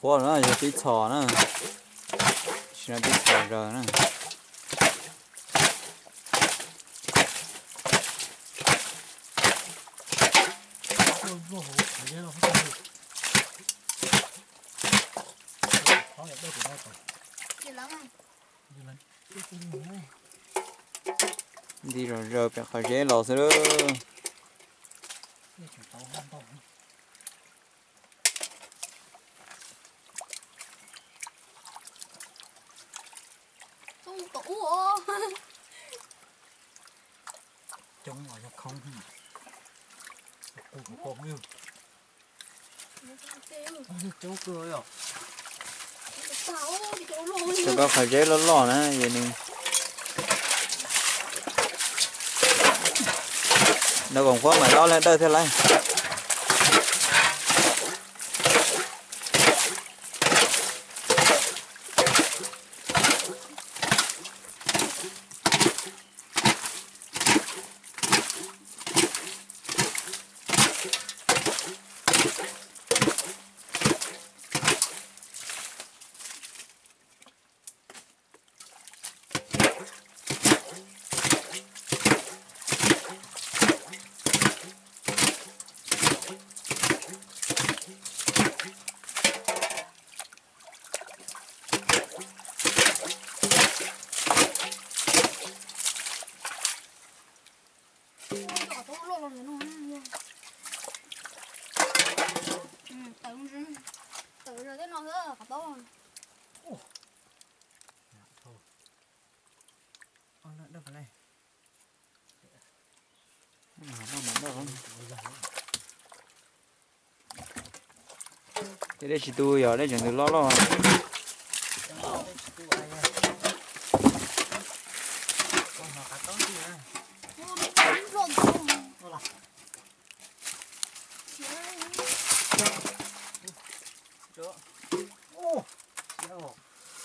Ua no yog pib txhos na, sim no pib txhos zaws na. Nti zog zaws pem qhov zeb los xwb lawm. Coob los yog khoob, coob kawg yom. Rau koj qhov zeb loj loj na, yog nws nws koom qhuab mam li ob leeg dawj thiaj laiv. Tawm tej no xwb qhov taub. Ces dej tsis tu yog dej tseem ntws loj loj.